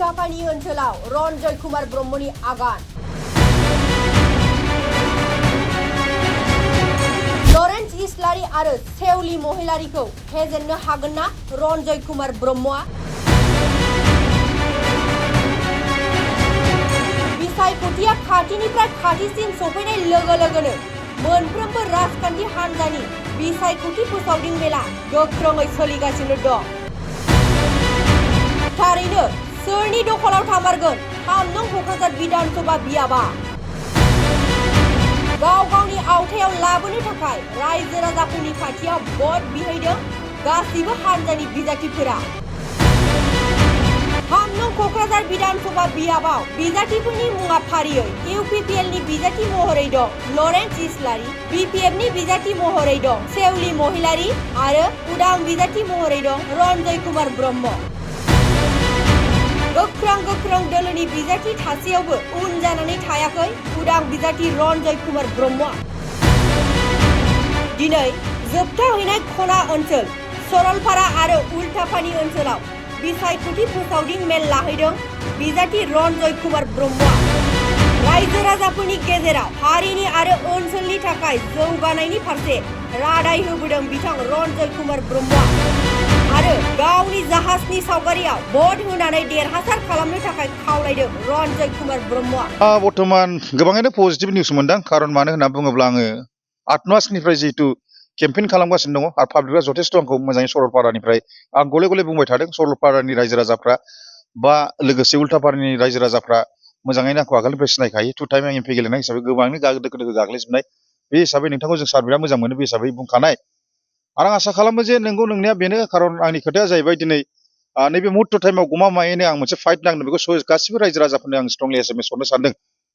उल्टापानी ओनसोलाव रन्जय कुमार ब्रह्मनि आगान। लरेन्स इस्लारि आरो सेवली महिलारिखौ फेजेननो हागोन ना रन्जय कुमार ब्रह्मआ? बिसायख'थिया खाथिनिफ्राय खाथिसिन सफैनाय लोगो लोगोनो मोनफ्रोमबो राजखान्थि हान्जानि बिसायख'थि फोसावदिं मेला गोख्रोङै सोलिगासिनो दं। थारैनो सोरनि दखलाव थामारगोन 3 नं क'क्राझार विधानसभा बियाबा? गाव गावनि आवथायाव लाबोनो थाखाय रायजो राजाफोरनि खाथियाव भट बिहैदों गासिबो हान्जानि बिजाथिफोरा। 3 नं क'क्राझार विधानसभा बियाबाव बिजाथिफोरनि मुङा फारियै इउपिपिएलनि बिजाथि महरै दं लरेन्स इस्लारि, बिपिएफनि बिजाथि महरै दं सेवली महिलारि आरो उदां बिजाथि महरै दं रन्जय कुमार ब्रह्म। गोख्रों दोलोनि बिजाथि थासेयावबो उन जानानै थायाखै उदां बिजाथि रन्जय कुमार ब्रह्मआ। दिनै जोबथाहैनाय खना ओनसोल सरलपारा आरो उल्टापानी ओनसोलाव बिसायख'थि फोसावदिं मेल लाहैदों बिजाथि रन्जय कुमार ब्रह्मआ। रायजो राजाफोरनि गेजेराव हारिनि आरो ओनसोलनि थाखाय जौगानायनि फारसे रादाय होबोदों बिथां रन्जय कुमार ब्रह्मआ आरो गावनि जाहाजनि सावगारियाव भट होनानै देरहासार खालामनो थाखाय खावलायदों रन्जय कुमार ब्रह्मआ। बर्तमान गोबाङैनो पजिटिभ निउस मोनदों, खारन मानो होनना बुङोब्ला आङो 8 मासनिफ्राय जिहेतु केम्पेइन खालामगासिनो दङ आरो पाब्लिकआ जथेस्ट आंखौ मोजाङै सरलपारानिफ्राय आं गले गले बुंबाय थादों। सरलपारानि रायजो राजाफ्रा बा लोगोसे उल्टापारानि रायजो राजाफ्रा मोजाङैनो आंखौ आगोलनिफ्राय सिनायखायो। 2 टाइम आं एमपि गेलेनाय हिसाबै गोबाङैनो दोखो दोखो गाग्लिजोबनाय बे हिसाबै नोंथांखौ जों सार बिराद मोजां मोनो बे हिसाबै बुंखानाय। आरो आं आसा खालामो जे नोंगौ नोंनाया बेनो, खारन आंनि खोथाया जाहैबाय दिनै नैबे मुहूर्त टाइमाव गमामायैनो आं मोनसे फाइट नांदों, बेखौ गासिबो रायजो राजाफोरनो आं स्ट्रंलि एसएमएस हरनो सानदों।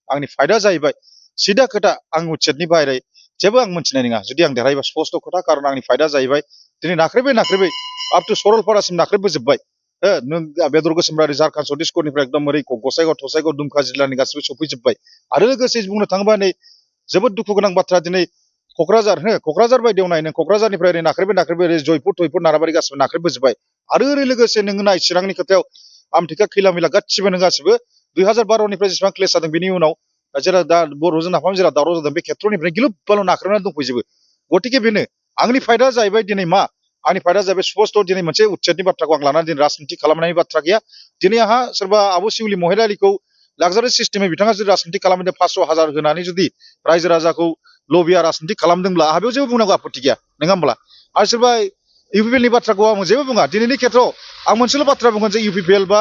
आंनि फाइटआ जाहैबाय सिदा खोथा, आं उच्चेदनि बाहेरै जेबो आं मोनथिनाय नङा जुदि आं देरहायोबा स्पष्ट खोथा। खारन आंनि फाइटआ जाहैबाय दिनै नाख्रेबै आप टु सरलपारासिम नाख्रेबबोजोब्बाय। नों बेदर गोसोमबारि झारखन्ड छत्तीसगढ़निफ्राय एकदम ओरै गसाइगाव थसाइगाव दुमका जिल्लानि गासिबो सफैजोब्बाय। आरो लोगोसे बुंनो थाङोबा नै जोबोद दुखु गोनां बाथ्रा, दिनै क'क्राझार बायदियाव नाय नों क'क्राझारनिफ्राय ओरै नाख्रेबै ओरै जयपुर नाराबारि गासिबो नाख्रेबबोजोब्बाय। आरो ओरै लोगोसे नोङो नाय चिरांनि खोथायाव आमथेखा खैला मैला गासिबो नों गासिबो 2012निफ्राय जेसेबां क्लेस जादों बेनि उनाव जेराव दा बर'जों नाफाम जेराव दावराव जादों बे खेत्रनिफ्राय गिलुब बालु नाख्रेबनानै दंफैजोबो। गतिके बेनो आंनि फाइटआ जाहैबाय दिनै मा, आंनि फाइटआ जाहैबाय स्पष्ट दिनै मोनसे उच्चेदनि बाथ्राखौ आं लानानै दिनै राजनिति खालामनायनि बाथ्रा गैया। दिनै आंहा सोरबा आब' सेवली महिलारिखौ लाक्जारि सिस्टेमै बिथाङा जुदि राजनिति खालामदों 500,000 होनानै जुदि रायजो राजाखौ लबिया राजनिति खालामदोंब्ला आंहा बेयाव जेबो बुंनांगौ आपत्ति गैया, नङा होमब्ला? आरो सोरबा इउपिपिएलनि बाथ्राखौ आं जेबो बुङा। दिनैनि खेत्रआव आं मोनसेल' बाथ्रा बुंगोन जे इउपिपिएल बा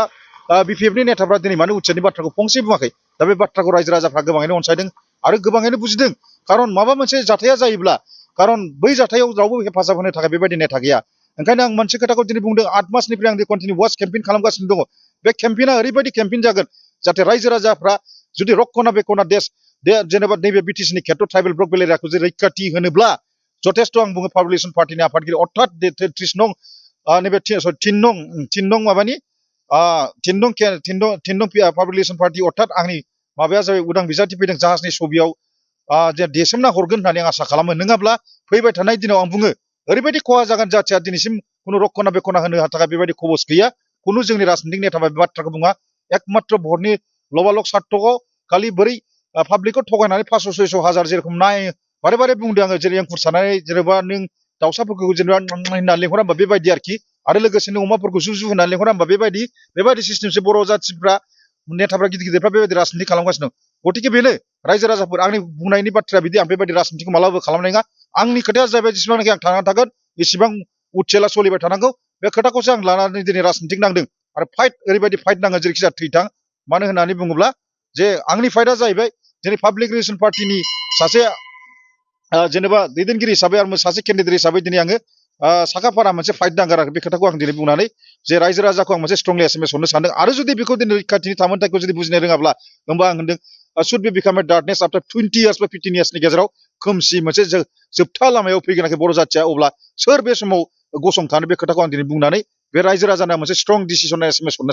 बिपिएफनि नेताफ्रा दिनै मानो उच्चेदनि बाथ्राखौ फंसे बुङाखै। दा बे बाथ्राखौ रायजो राजाफ्रा गोबाङैनो अनसायदों आरो गोबाङैनो बुजिदों। खारन माबा मोनसे जाथाया जायोब्ला खारन बै जाथायाव रावबो हेफाजाब होनो थाखाय बेबायदि नेता गैया। ओंखायनो आं मोनसे खोथाखौ दिनै बुंदों, 8 मासनिफ्राय आं कन्टिनिउ वाच केम्पेइन खालामगासिनो दङ। बे केम्पेइना ओरैबायदि केम्पेइन जागोन जाहाथे रायजो राजाफ्रा जुदि रक्षना बेखना जेनेबा नैबे बिटिसिनि खेत्र ट्राइबेल ब्लक एरियाखौ जुदि रैखाथि होनोब्ला जथेस्ट आं बुङो पपुलेसन पार्टिनि आफादगिरि अर्थात 30 नं नैबे 3 नं माबानि 3 नं पपुलेसन पार्टि अर्थात आंनि माबाया जाबाय उदां बिजाथि फैदों जाहाजनि छबियाव जे देसोमना हरगोन होननानै आं आसा खालामो। नङाब्ला फैबाय थानाय दिनाव आं बुङो ओरैबायदि खहा जागोन जाथिया दिनैसिम खुनु रक्षना बेखना होनो थाखाय बेबायदि खबस गैया। खुनु जोंनि राजनितिक नेताफ्रा बे बाथ्राखौ बुङा। एकमात्र भटनि लबालक सार्थकआव खालि बोरै पाब्लिकखौ थगायनानै 500-600,000 जेरेखम नाय बारे बुंदों आङो, जेरै एंखुर सानानै जेनेबा नों दाउसाफोरखौ जेनेबा होननानै लेंहरा होमबा बेबायदि आरोखि। आरो लोगोसेनो अमाफोरखौ जु होननानै लेंहरा होमबा बेबायदि सिस्टेमसो बर' जाथिफ्रा नेताफ्रा गिदिरफ्रा बेबायदि राजनिति खालामगासिनो दं। गतिके बेनो रायजो राजाफोर आंनि बुंनायनि बाथ्राया बिदि, आं बेबायदि राजनितिखौ मालाबाबो खालामनाय नङा। आंनि खोथाया जाहैबाय जेसेबांनाखि आं थांनानै थागोन एसेबां उच्चेला सोलिबाय थानांगौ, बे खोथाखौसो आं लानानै दिनै राजनितिक नांदों। आरो फाइट ओरैबायदि फाइट नाङो जेरैखि जाया थैथां। मानो होननानै बुङोब्ला जे आंनि फाइटआ जाहैबाय दिनै पाब्लिक रिलेसन पार्टिनि सासे जेनेबा दैदेनगिरि हिसाबै आरो सासे केन्डिडेट हिसाबै दिनै आङो साखाफारा मोनसे फाइट नांगोन आरो बे खोथाखौ आं दिनै बुंनानै जे रायजो राजाखौ आं मोनसे स्ट्रंलि एसएमएस हरनो सानदों। आरो जुदि बेखौ दिनै रैखाथिनि थामोनथायखौ जुदि बुजिनो रोङाब्ला होमबा आं होनदों should B बिकाम a darkness after 20 years बा 15 इयार्सनि गेजेराव खोमसि मोनसे जोबथा लामायाव फैगोनाखै बर' जाथिया, अब्ला सोर बे समाव गसंथानो, बे खोथाखौ आं दिनै बुंनानै बे रायजो राजानो मोनसे स्ट्रं डिसिसन एसएमएस हरनो